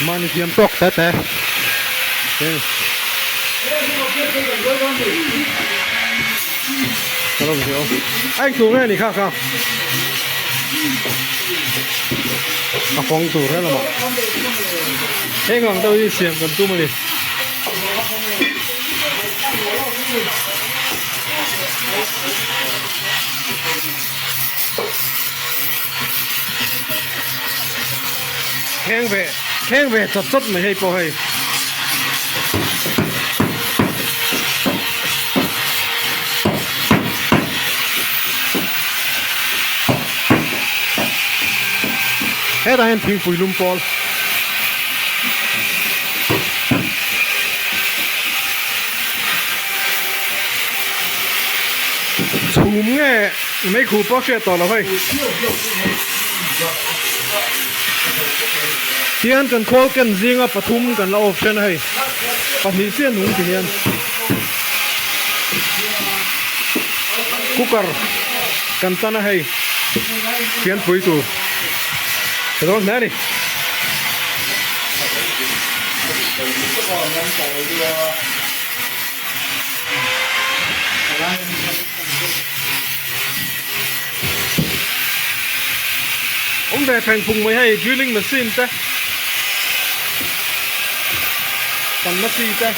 Mahni thiam tawk te te. A eng tur nge ni kha kha a fawng tur he lamah heng ang deuh hi siam kan tum a ni. Kheng ve kheng ve chawt chawt mai hei pawh hei. Hetah hian thingpui lum pawl. Chhum nge meikhu pawh hriat tawh lo hei. Tihian kan khawl ken zinga pathum kan la off then a hei. Pahnih chiah nung ti hian. Cooker kan tan a hei. Thian pui tur. Ka dawn hle a ni. Awm ve pheng phung mai hei drilling machine te kan na chi te.